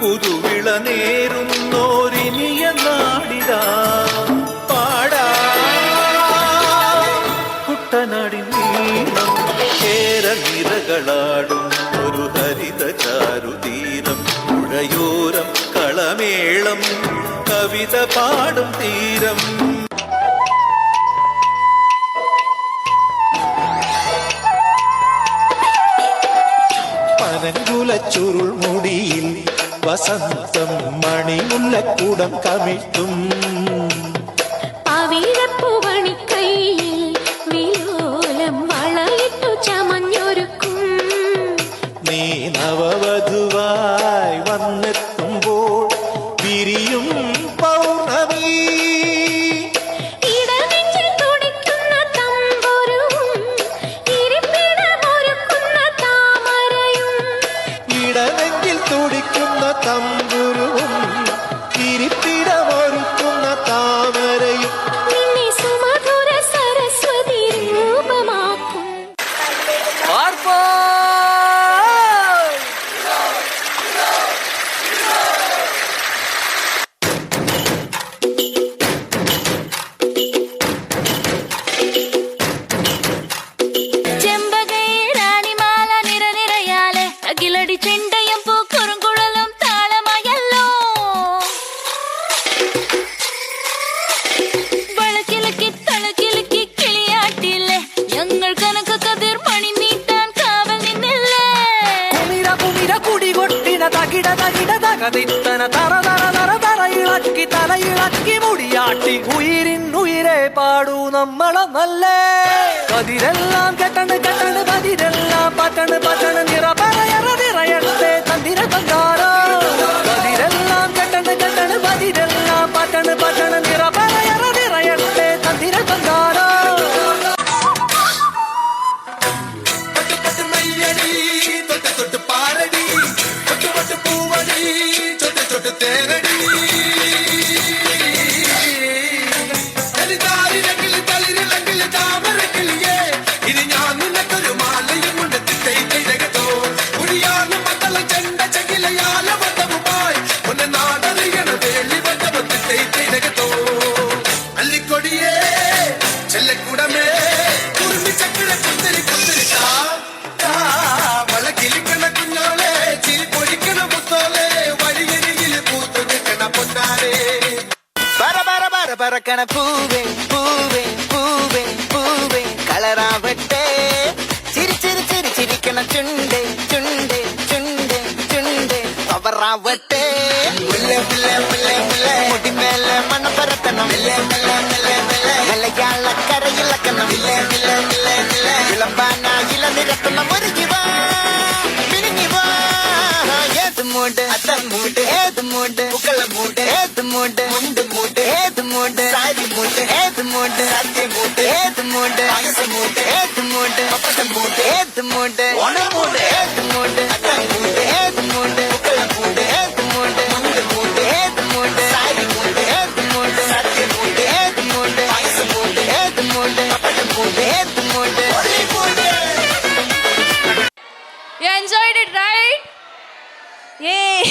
പുതുവിള നേരുന്നോരിനിയ നാടിതാ. പാടാ കുട്ടനാടിൻ നീളം, കേരനിരകളാടും ഒരു ഹരിത ചാരുതീരം. പുഴയോരം കളമേളം, കവിത പാടും തീരം. പനങ്കുലച്ചുരുൾ മുടിയിൽ വസന്തം മണിമുല്ലക്കൂടം കമിഴ്ത്തും. പവിഴപ്പൂവണിക്കൈയിൽ വിലോലം വളയിട്ടു ചമഞ്ഞൊരുക്കും. നീ നവവധുവായി വന്നെത്തുമ്പോൾ വിരിയും പൗർണമി. ഇടനെഞ്ചിൽ തുടിക്കുന്ന തമ്പുരുവും ഇരിപ്പിടമൊരുക്കുന്ന താമരയും. ഇടനെഞ്ചിൽ തുടിക്കുന്ന തമ്പുരുവും ഇരിപ്പിടമൊരുക്കുന്ന താമരയും. നിന്നെ സുമധുര സരസ്വതി രൂപമാക്കും. ചെമ്പകൈ റാണിമാല നിറനിറയാലെ അകിലടി ചെണ്ടയും പൂക്കുറുങ്കുഴലും താളമായല്ലോ. വളക്കിലക്കി തളക്കിലക്കി കിളിയാട്ടില്ലേ, ഞങ്ങൾ കനക കതിർ മണി നീട്ടാൻ കാവൽ നിന്നില്ലേ. കുമിര കുമിര കുടികൊട്ടിന തകിട തകിട തകതിത്തന തറ തറ തറ തറ ഇളക്കി തലയിളക്കി മുടിയാട്ടി ഉയിരിൻ ഉയിരെ പാടൂ നമ്മളൊന്നല്ലേ. കതിരെല്ലാം കെട്ടണ് കെട്ടണ് കതിരെല്ലാം പറ്റണ് പറ്റണ് നിറ പറയറ നിറയട്ടെ തന്തിര തങ്കാരോ. കതിരെല്ലാം കെട്ടണ് കെട്ടണ് കതിരെല്ലാം പറ്റണ് പറ്റണ് നിറ പറയറ നിറയട്ടെ തന്തിര തങ്കാരോ. തൊട്ട് തൊട്ട് പാരടി, തൊട്ട് തൊട്ട് പൂവടി, തൊട്ട് തൊട്ട് തേനടി. തളിരിലങ്കിളി താമരക്കിളിയേ, ഇനി ഞാൻ നിനക്കൊരു മാലയും കൊണ്ട് തിട്ടൈതകത്തോ. കുഴിയാലും മക്കളെ ചെണ്ട ചെകിലയാല വട്ടവുമായി ഒന്ന് നാടറിയണ വേളി വട്ടവും തിട്ടൈതകത്തോ. അല്ലിക്കൊടിയേ ചെല്ലക്കൂടമേ, കുറുമി ചക്കര കുത്തിരി കുത്തിരി താ താ. വളക്കിലിക്കണ കുഞ്ഞോളെ, ചിരി പൊഴിക്കണ മുത്തോളെ, വഴിയരികിൽ പൂത്തു നിൽക്കണ പൊന്നാരേ. പറ പറ പറ പറക്കണ പൂവേ പൂവേ പൂവേ പൂവേ കളറാവട്ടെ. ചിരി ചിരി ചിരി ചിരിക്കണ ചുണ്ടേ ചുണ്ടേ ചുണ്ടേ ചുണ്ടേ പവറാവട്ടെ. മുല്ല മുല്ല മുല്ല മുല്ല മുടിമേലെ മണപ്പരത്തണം. മില്ല മില്ല മില്ല മില്ല മലയാള കരയിളക്കണം. മില്ല മില്ല മില്ല മില്ല വിളമ്പാനായില നിരത്തണം. ഒരുങ്ങി വാ മിനുങ്ങി വാ. ഏത് മൂട് അത്ത മൂട് ഏത് മൂട് പുക്കള മൂട് ഏത് മൂട് മുണ്ട് മൂട് ഏത് മൂട് സാരി മൂട് ഏത് മൂട് സദ്യ മൂട് ഏത് മൂട് പായസ മൂട് ഏത് മൂട് പപ്പട മൂട് ഏത് മൂട് ഓണമൂട് ഏത് മൂട് അത്ത മൂട് ഏത് മൂട് പുക്കള മൂട് ഏത് മൂട് മുണ്ട് മൂട് ഏത് മൂട് സാരി മൂട് ഏത് മൂട് സദ്യ മൂട് ഏത് മൂട് പായസ മൂട് ഏത് മൂട് പപ്പട മൂട് ഏത് മൂട് മൂട്. You enjoyed it, right? Yay!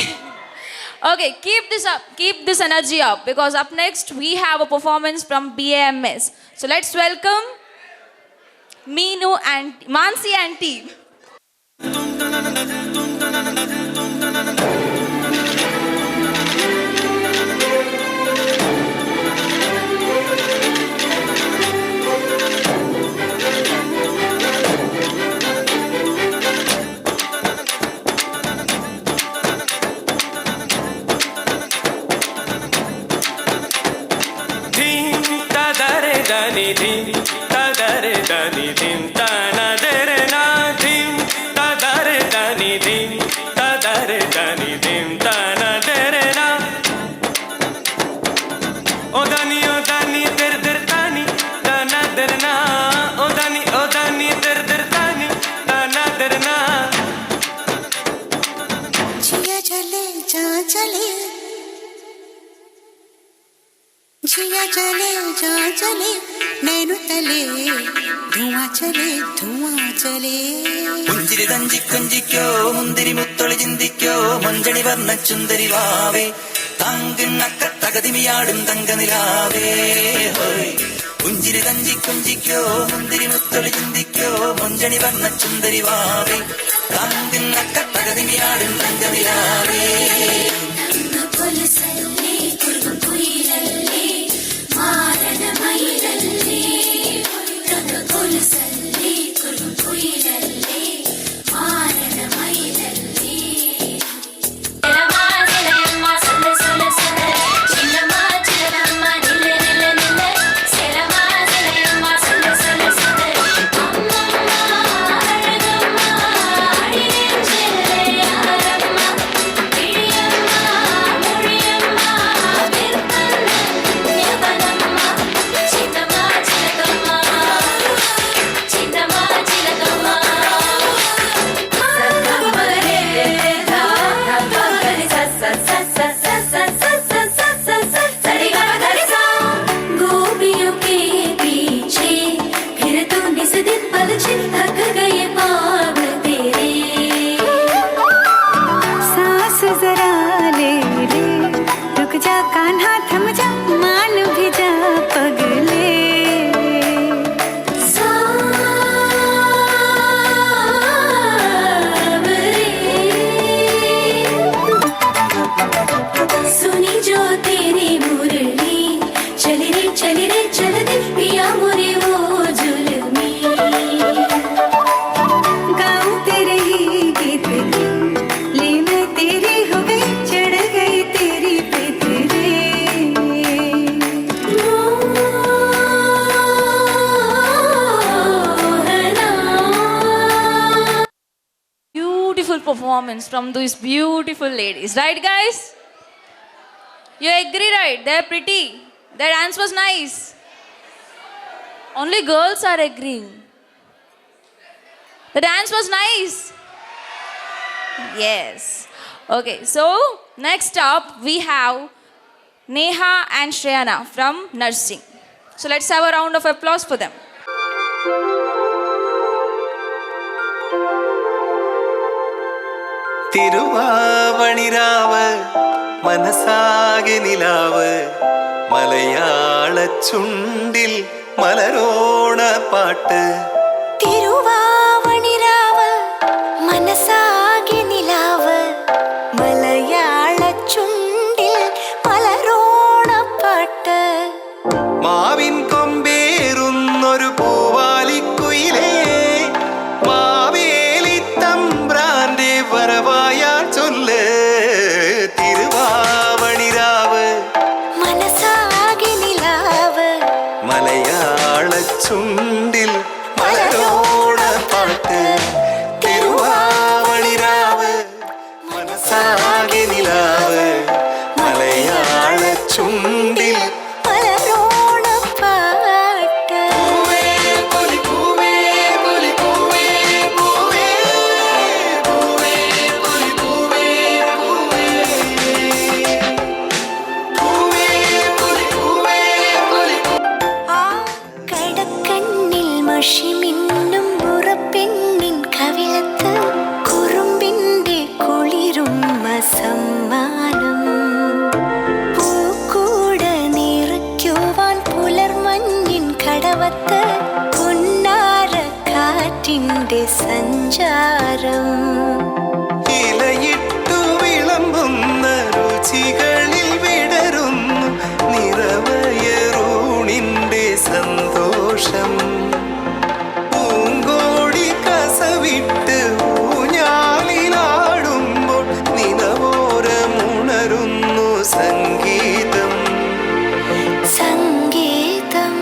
Okay, keep this up. Keep this energy up because up next we have a performance from BAMS. So let's welcome Meenu and Mansi and team. ധീം തദരെ ധനി ധീം തദരെ ധനി ധീം തനദരെ നാ ധീം തദരെ ധനി ധീം തദരെ ധനി ധീം തനദരെ നാ. ओ दानी ओ दानी दर दर तानी ताना दर ना, ओ दानी ओ दानी दर दर तानी ताना दर ना. चले जा चले नैनो तले धुआं चले धुआं चले. പുഞ്ചിരി തഞ്ചി കൊഞ്ചിക്കോ മുന്തിരി മുത്തൊളി ചിന്തിക്കോ മൊഞ്ചണി വർണ്ണ ചുന്ദരി വാവേ തങ്കിണ്ണക്ക തകതിമിയാടും തങ്കനിലാവേ ഹോയ്. പുഞ്ചിരി തഞ്ചി കൊഞ്ചിക്കോ മുന്തിരി മുത്തൊളി ചിന്തിക്കോ മൊഞ്ചണി വർണ്ണ ചുന്ദരി വാവേ തങ്കിണ്ണക്ക തകതിമിയാടും തങ്കനിലാവേ. गोपियों के पीछे फिर तो निस दिन पल छिन थक गए पाँव तेरे. सांस जरा ले ले, रुक जा कान्हा थम जा, मान भी जा पगले. सावरे, सुनी जो तेरी मुरली, चली रे चली रे चल दे पिया मोरे वो जुलमी. गाऊं तेरे ही गीत की, ले मैं तेरी हो गई, चढ़ गई तेरी प्रीत रे. Mohana. Beautiful performance from these beautiful ladies, right, guys? You agree, right? They're pretty. Their dance was nice. Only girls are agreeing. The dance was nice. Yes. Okay, so next up we have Neha and Shreyana from nursing. So let's have a round of applause for them. തിരുവാവണിരാവ് മനസ്സാകെ നിലാവ് മലയാള ചുണ്ടിൽ മലരോണ പാട്ട്. തിരുവാവണിരാവ് മനസ്സാകെ നിലാവ് മലയാള ചുണ്ടിൽ മലരോണപ്പാട്ട്. മാവിൻ കൊമ്പേറുന്നൊരു പൂവാലിക്കുയിലേ മാവേലി തമ്പ്രാന്റെ വരവായാൽ ചൊല്ല്. തിരുവാവണിരാവ് മനസ്സാകെ നിലാവ് മലയാള ചുണ്ടിൽ മലരോണ പാട്ട്. തിരുവാവണിരാവ് മനസ്സാകെ നിലാവ് മലയാള ചുണ്ടിൽ മലരോണപ്പാട്ട്. പൂവേ പൊലി പൂവേ പൂവേ പൂവേ പൂവേ പൊലി പൂവേ പൂവേ പൂവേ പൊലി പൂവേ പൊലി. ആ കടക്കണ്ണിൽ മഷി മിന്നും മുറപ്പെണ്ണിൻ കവിളത്ത് കുറുമ്പിന്റെ കുളിരുമ്മ സമ്മാനം. പൂക്കൂട നിറയ്ക്കുവാൻ പുലർമഞ്ഞിൻ കടവത്ത് പുന്നാര കാറ്റിന്റെ സഞ്ചാരം. ഇലയിട്ടു വിളമ്പുന്ന രുചികളിൽ വിടരുന്നു നിറവയറൂണിന്റെ സന്തോഷം. പൂങ്കോടി കസവിട്ട് ഊഞ്ഞാലിലാടുമ്പോൾ നിലവോരമുണരുന്നു സംഗീതം. സംഗീതം.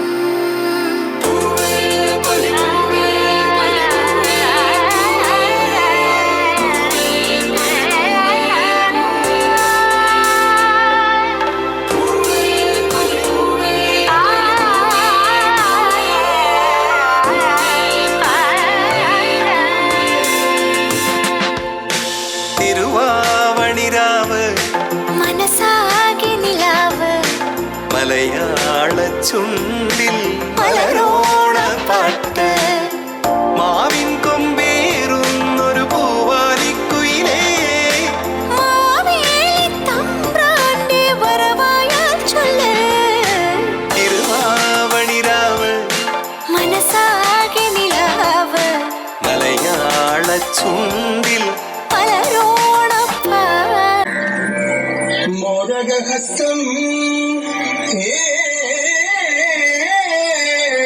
തിരുവാവണിരാവ് മനസ്സാകെ നിലാവ് മലയാള മലയാള ചുണ്ടിൽ മലരോണ പാട്ട്. മാവിൻ കൊമ്പേറുന്നൊരു പൂവാലിക്കുയിലേ, തിരുവാവണിരാവ് മനസ്സാകെ നിലാവ്, മലയാള ചുണ്ടിൽ മോദകഹസ്തം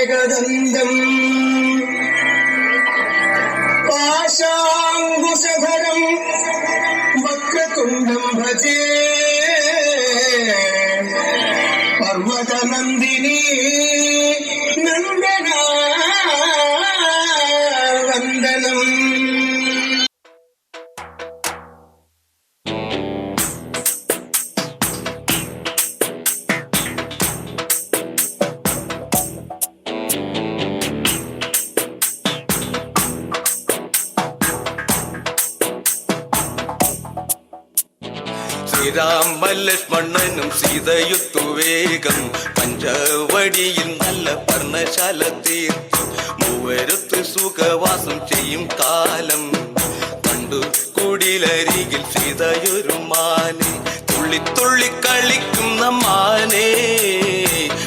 ഏകദന്തം പാശാങ്കുശധരം വക്രതുണ്ഡം ഭജേ പർവതനന്ദിനി നന്ദനാ വന്ദനം. ശ്രീരാമ ലക്ഷ്മണനും സീതയുത്തു വേഗം പഞ്ചവടിയിൽ നല്ല പർണശാല തീർത്തു. മൂവരുത്ത് സുഖവാസം ചെയ്യും കാലം കണ്ടു കുടിലരികിൽ സീതയൊരു മാനെ, തുള്ളി തുള്ളി കളിക്കുന്ന മാനേ,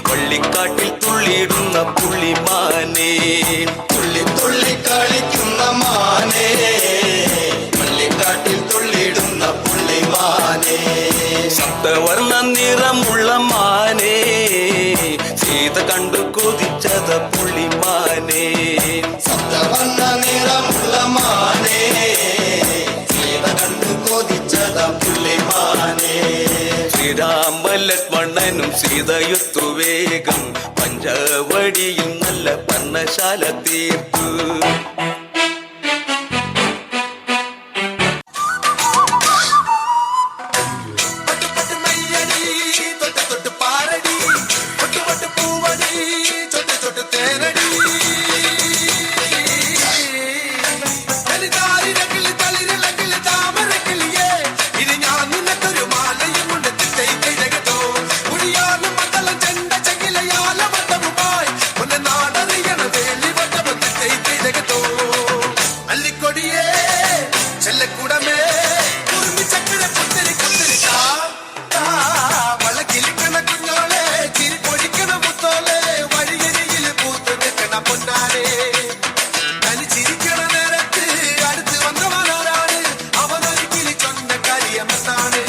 വള്ളിക്കാട്ടിൽ തുള്ളിയിടുന്ന പുള്ളിമാനേ. തുള്ളി തുള്ളി കളിക്കുന്ന മാനേ, വള്ളിക്കാട്ടിൽ തുള്ളിയിടുന്ന പുള്ളിമാനേ, സപ്തവർണ്ണ നിറമുള്ള മാനേ, സീത കണ്ടു കൊതിച്ചത പുള്ളിമാനേ. സപ്തവർണ്ണ നിറമുള്ള മാനേ, സീത കണ്ടു കൊതിച്ചത പുള്ളിമാനേ. ശ്രീരാമ ലക്ഷ്മണനും സീതയുത്തു വേഗം പഞ്ചവടിയിൽ നല്ല പർണശാല തീർത്തു. അല്ലിക്കൊടിയേ ചെല്ലക്കൂടമേ കുറുമി ചക്കര കുത്തിരി കുത്തിരി വളക്കിലിക്കണ കുഞ്ഞോളെ ചിരി പൊഴിക്കണ മുത്തോളെ വഴിയരികിൽ പൂത്ത് നിൽക്കണ പൊന്നാരെ തനിച്ചിരിക്കണ നേരത്ത് അടുത്ത് വന്നവനാരാണ് അവനൊരിക്കലും ചൊന്ന കാര്യമെന്നാണ്.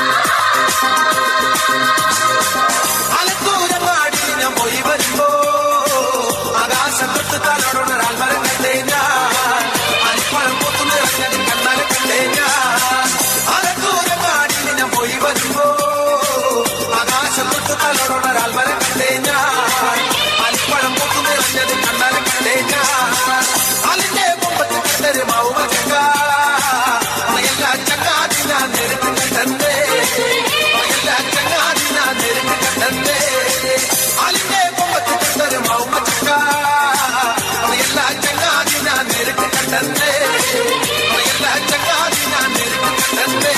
ആ എല്ലാ ചങ്ങാതി ഞാൻ നേരിട്ട് കണ്ടേ. ആലിന്റെ കൊമ്പത്ത് കണ്ടൊരു മൗമച്ചക്ക. എല്ലാ ചങ്ങാതി ഞാൻ നേരിട്ട് കണ്ടേ. എല്ലാ ചങ്ങാതി ഞാൻ നേരിട്ട് കണ്ടേ.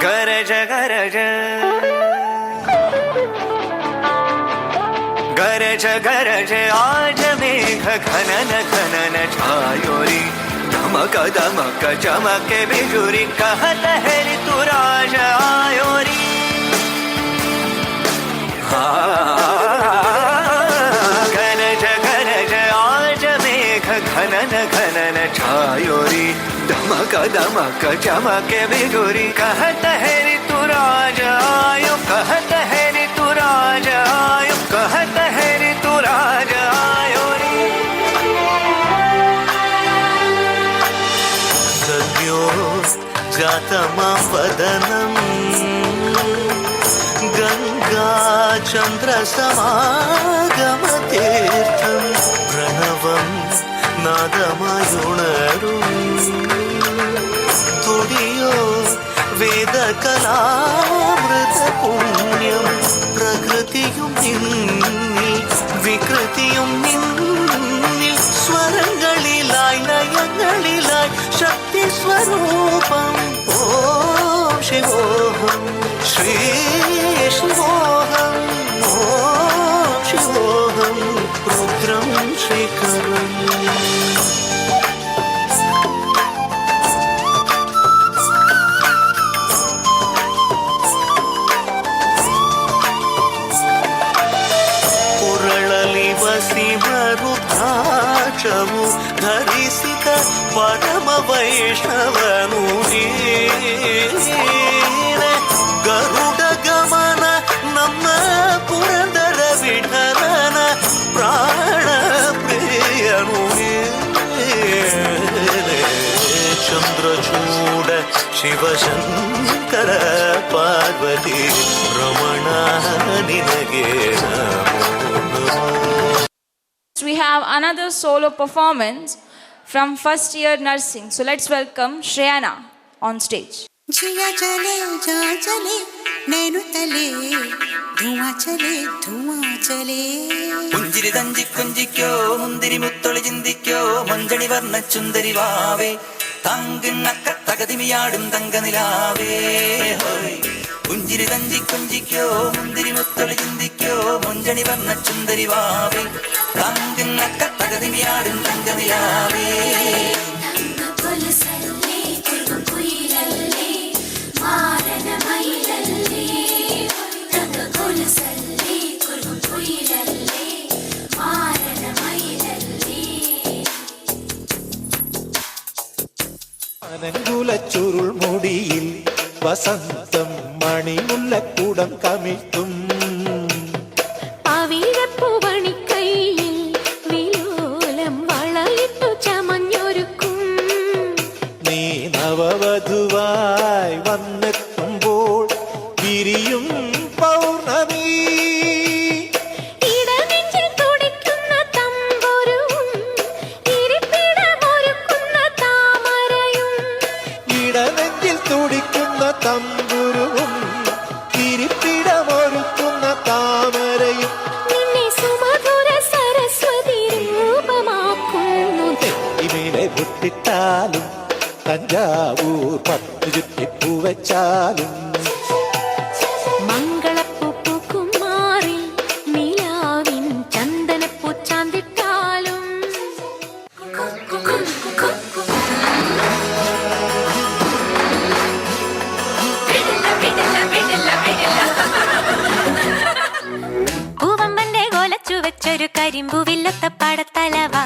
ഗരജ ഗരജ गरज गरज आज मेघ घनन घनन छायोरी, धमक दमक चमके बिजुरी, कहत है ऋतुराज आयोरी। गरज गरज आज मेघ घनन घनन छायोरी, धमक दमक चमके बिजुरी, कहत है ऋतुराज आयो, कहत है ऋतुराज आयो, कहत है ऋतुराज आयो रे। സദ്യോ ജാതമവദനം ഗംഗാചന്ദ്രസമാഗമതീർത്ഥം പ്രണവം നാദമായുണരും തുടിയോ വേദകലാമൃതപുണ്യം. പ്രകൃതിയും നിന്നിൽ വികൃതിയും നിന്നിൽ, സ്വരങ്ങളിലായി ലയങ്ങളിലായി ശക്തി സ്വരൂപം. ഓം ശിവോഹം ശ്രീ ശിവോഹം, ഓം ശിവോഹം രുദ്രം ശ്രീകരം. ಕೊರಳಲಿ ವಸಿಮರುದ್ರಾಕ್ಷವು ಧರಿಸಿದ ಪರಮ ವೈಷ್ಣವನು ನೀನೆ. ಗರುಡ ಗಮನ ನಮ್ಮ ಪುರಂದರ ವಿಠಲನ ಪ್ರಾಣ ಪ್ರಿಯನು ನೀನೆ. ಚಂದ್ರಚೂಡ ಶಿವಶಂಕರ ಪಾರ್ವತಿ ರಮಣ ನಿನಗೆ ನಮೋ ನಮೋ. We have another solo performance from first year nursing. So let's welcome Shreyana on stage. जिया जले जा चले नैनु तले धुआं चले धुआं चले. പുഞ്ചിരി തഞ്ചി കൊഞ്ചിക്കോ, മുന്തിരി മുത്തൊളി ചിന്തിക്കോ, മൊഞ്ചണി വർണ്ണ ചുന്ദരി വാവേ, തങ്കിണ്ണക്ക തകതിമിയാടും തങ്കനിലാവേ. ഹോയ്. പുഞ്ചിരി തഞ്ചി കൊഞ്ചിക്കോ, മുന്തിരി മുത്തൊളി ചിന്തിക്കോ, മൊഞ്ചണി വർണ്ണ ചുന്ദരി വാവേ, തങ്കിണ്ണക്ക തകതിമിയാടും തങ്കനിലാവേ. ചുരുൾ മുടിയിൽ വസന്തം മണിമുല്ലക്കൂടം കമിഴ്ത്തും. പവിഴപ്പൂവണിക്കൈയിൽ വിലോലം വളയിട്ടു ചമഞ്ഞൊരുക്കും. നീ നവവധുവായി വന്നെത്തുമ്പോൾ വിരിയും പൗർണമി. ഇടനെഞ്ചിൽ തുടിക്കുന്ന തമ്പുരുവും ഇരിപ്പിടമൊരുക്കുന്ന താമരയും. ഇടനെഞ്ചിൽ തുടിക്കുന്ന തമ്പുരുവും ഇരിപ്പിടമൊരുക്കുന്ന താമരയും. നിന്നെ സുമധുര സരസ്വതി രൂപമാക്കുന്നു. ഇമിലെ പൊട്ടിട്ടാലും തഞ്ചാവൂർ പത്തു ചുറ്റിപ്പൂ വെച്ചാലും. മംഗളപ്പൂ പൂക്കുമാറിൽ നിലാവിൻ ചന്ദനപ്പൂ ചാന്തിട്ടാലും. പൂവമ്പന്റെ കോലച്ചു വെച്ചൊരു കരിമ്പുവില്ലത്ത പാടത്തലവാ,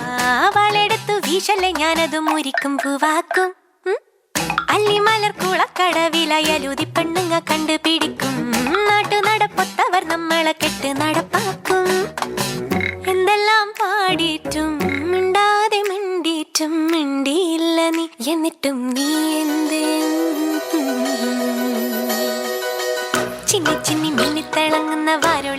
വളെടുത്തു വീശല്ലേ ഞാനത് മുരിക്കും പൂവാക്കും. അല്ലിമലർ കുളക്കടവിലയലുതി പെണ്ണുങ്ങ കണ്ടുപിടിക്കും. നാട്ടു നടപ്പൊത്തവർ നമ്മളെ കെട്ട് നടപ്പാക്കും. എന്തെല്ലാം പാടിയിട്ടും മിണ്ടാതെ മിണ്ടിയിട്ടും മിണ്ടിയില്ല നീ, എന്നിട്ടും നീ എന്തേ? ചിന്നി ചിന്നി മിന്നിത്തിളങ്ങുന്ന വാരൊളി.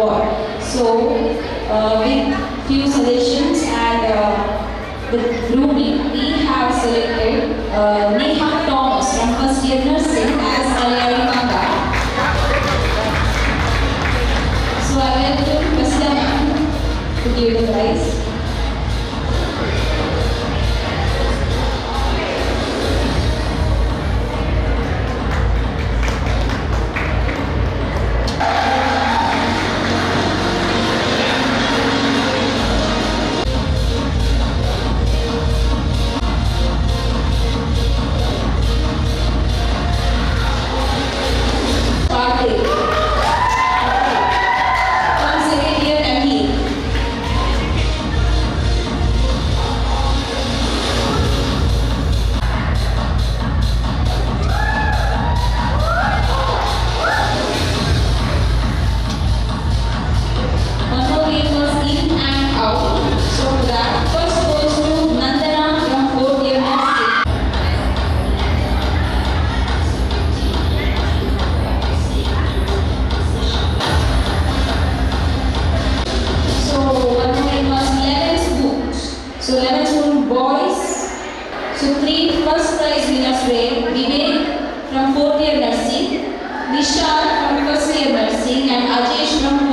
boy. So with few suggestions and with grooming, we have selected Neha Thomas from first year nursing as Malayali Manga. So I welcome Prasna ma'am to give the prize. Karthik. From second year ME. One more game was in and out. So for that, first goes to Nandana from fourth year nursing. So one more game was 11 spoons. So 11 spoon boys. So three first prize winners were Vivek from fourth year nursing, Vishal from first year nursing, and Ajesh from